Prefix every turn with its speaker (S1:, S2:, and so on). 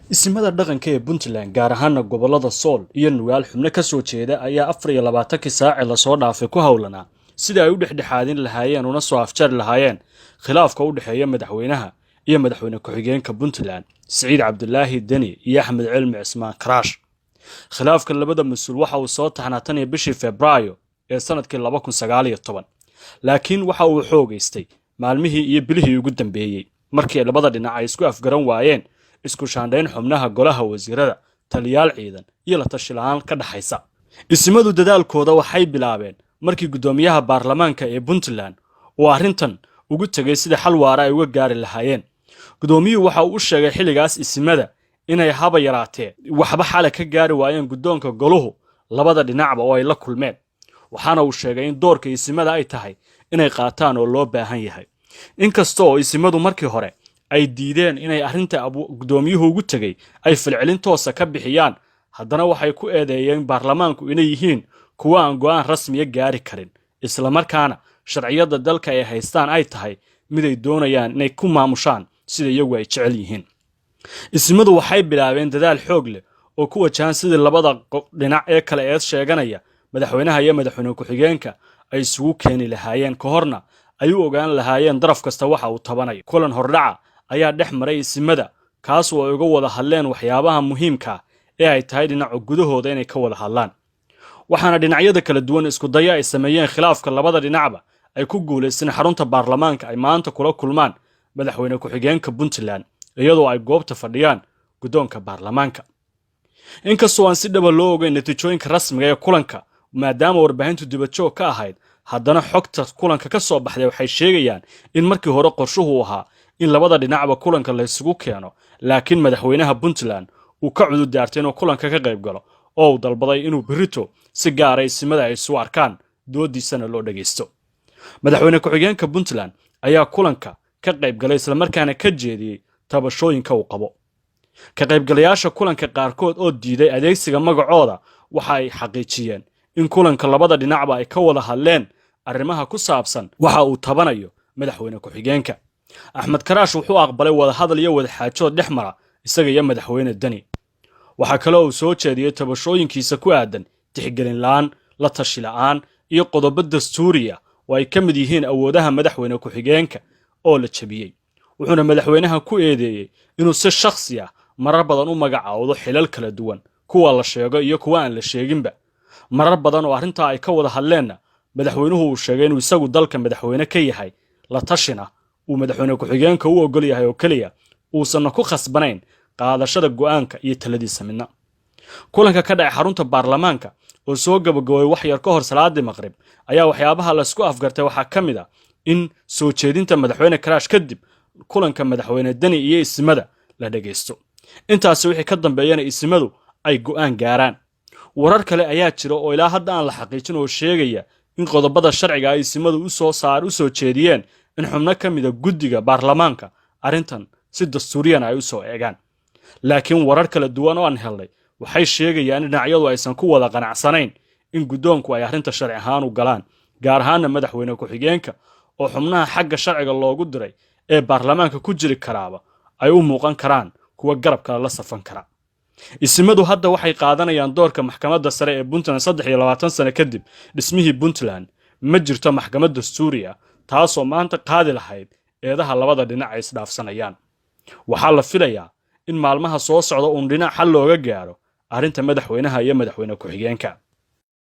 S1: Isimada dhaqanka ee Puntland, gaar ahaana gobolada Sool iyo Nugaal, xubno ka soo jeeda ayaa 24-kii saaci lasoo dhaafay ku howlanaa sida ay u dhexdhexaadin lahaayeen una soo afjari lahaayeen khilaafka u dhexeeya madaxweynaha iyo madaxweyne ku-xigeenka Puntland, Siciid Cabdulaahi Deni iyo Axmed Cilmi Cismaan Karaash. Khilaafka labada mas-uul waxa uu soo taxnaa tan iyo bishii Febraayo ee sanadkii 2019, laakiin waxa uu xoogaystay maalmihii iyo bilihii ugu dambeeyey markii labada dhinac ay isku afgaran waayeen isku shaandhayn xubnaha golaha wasiirada, taliyaal ciidan iyo la tashi la'aan ka dhaxaysa. Isimadu dadaalkooda waxay bilaabeen markii guddoomiyaha baarlamaanka ee Puntland uu arrintan ugu tegay sida xal waara ay uga gaari lahaayeen. Guddoomiyuhu waxa uu u sheegay xilligaas isimada inay haba yaraatee waxba xale ka gaari waayeen guddoonka goluhu labada dhinacba oo ay la kulmeen, waxaana uu sheegay in doorka isimada ay tahay inay qaataan oo loo baahan yahay. Inkasta oo isimadu markii hore ay diideen inay arrinta guddoomiyuhu ugu tegey ay falcelin toosa ka bixiyaan, haddana waxay ku eedeeyeen baarlamaanku inay yihiin kuwo aan go'aan rasmiya gaari karin, islamarkaana sharciyadda dalka ay haystaan ay tahay mid ay doonayaan inay ku maamushaan sida iyagu ay jecel yihiin. Isimadu waxay bilaabeen dadaal xoog leh oo ku wajahan sidii labada dhinac ee kale eed sheeganaya, madaxweynaha iyo madaxweyne ku-xigeenka, ay isugu keeni lahaayeen, ka horna ay u ogaan lahaayeen daraf kasta waxa uu tabanayo. Kulan hordhaca ayaa dhex maray isimada, kaas oo ay uga wada hadleen waxyaabaha muhiimka ee ay tahay dhinaca gudahooda inay ka wada hadlaan, waxaana dhinacyada kala duwan isku daya ay sameeyeen khilaafka labada dhinacba ay ku guulaysteen xarunta baarlamaanka ay maanta kula kulmaan madaxweyne ku-xigeenka Puntland, iyadoo ay goobta fadhiyaan guddoonka baarlamaanka. Inkastoo aan si dhaba loo ogeyn natiijooyinka rasmiga ee kulanka, maadaama warbaahintu dibadjoog ka ahayd, haddana xogta kulanka ka soo baxday waxay sheegayaan in markii hore qorshuhu ahaa in labada dhinacba kulanka laysugu keeno, laakiin madaxweynaha Puntland uu ka cududaartay inuu kulanka ka qayb galo oo uu dalbaday inuu berrito si gaara isimada ay isu arkaan, doodiisana loo dhagaysto. Madaxweyne ku-xigeenka Puntland ayaa kulanka ka qayb galay, islamarkaana ka jeediyey tabashooyinka uu qabo. Ka qaybgalayaasha kulanka qaarkood oo diiday adeegsiga magacooda waxa ay xaqiijiyeen in kulanka labada dhinacba ay ka wada hadleen arrimaha ku saabsan waxa uu tabanayo madaxweyne ku-xigeenka. Axmed Karaash wuxuu aqbalay wadahadal iyo wadaxaajood dhex mara isaga iyo madaxweyne Deni. Waxaa kale uu soo jeediyey tabashooyinkiisa ku aadan tixgelin la'aan, la tashi la'aan iyo qodobo dastuuriya oo ay ka mid yihiin awoodaha madaxweyne ku-xigeenka oo la jebiyey. Wuxuuna madaxweynaha ku eedeeyey inuu si shakhsi ah marar badan u magacaawdo xilal kala duwan, kuwa la sheego iyo kuwa aan la sheeginba. Marar badan oo arrintaa ay ka wada hadleenna, madaxweynuhu uu sheegay inuu isagu dalka madaxweyne ka yahay, la tashina uu madaxweyne ku-xigeenka u ogol yahay oo keliya, uusanna ku khasbanayn qaadashada go'aanka iyo taladiisa midna. Kulanka ka dhacay xarunta baarlamaanka oo soo gabagabay wax yar ka hor salaadii Maqrib ayaa waxyaabaha laysku afgartay waxaa ka mid ah in soo jeedinta madaxweyne Karaash kadib kulanka madaxweyne Deni iyo isimada la dhagaysto, intaasi wixii ka dambeeyana isimadu ay go'aan gaaraan. Warar kale ayaa jira oo ilaa hadda aan la xaqiijin oo sheegaya in qodobada sharciga ay isimadu usoo saar u soo jeediyeen in xubno ka mida guddiga baarlamaanka arrintan si dastuuriyan ay u soo eegaan, laakiin warar kala duwan oo aan helnay waxay sheegayaan in dhinacyadu aysan ku wada qanacsanayn in guddoonku ay arrinta sharci ahaan u galaan, gaar ahaana madaxweyne ku-xigeenka oo xubnaha xagga sharciga loogu diray ee baarlamaanka ku jiri karaaba ay u muuqan karaan kuwa garab kale la safan kara. Isimadu hadda waxay qaadanayaan doorka maxkamadda sare ee Puntland. 23 sano kadib dhismihii Puntland, ma jirto maxkamad dastuuri ah taasoo maanta qaadi lahayd eedaha labada dhinac ay isdhaafsanayaan. Waxaa la filayaa in maalmaha soo socda uun dhinac xal looga gaaro arrinta madaxweynaha iyo madaxweyne ku-xigeenka.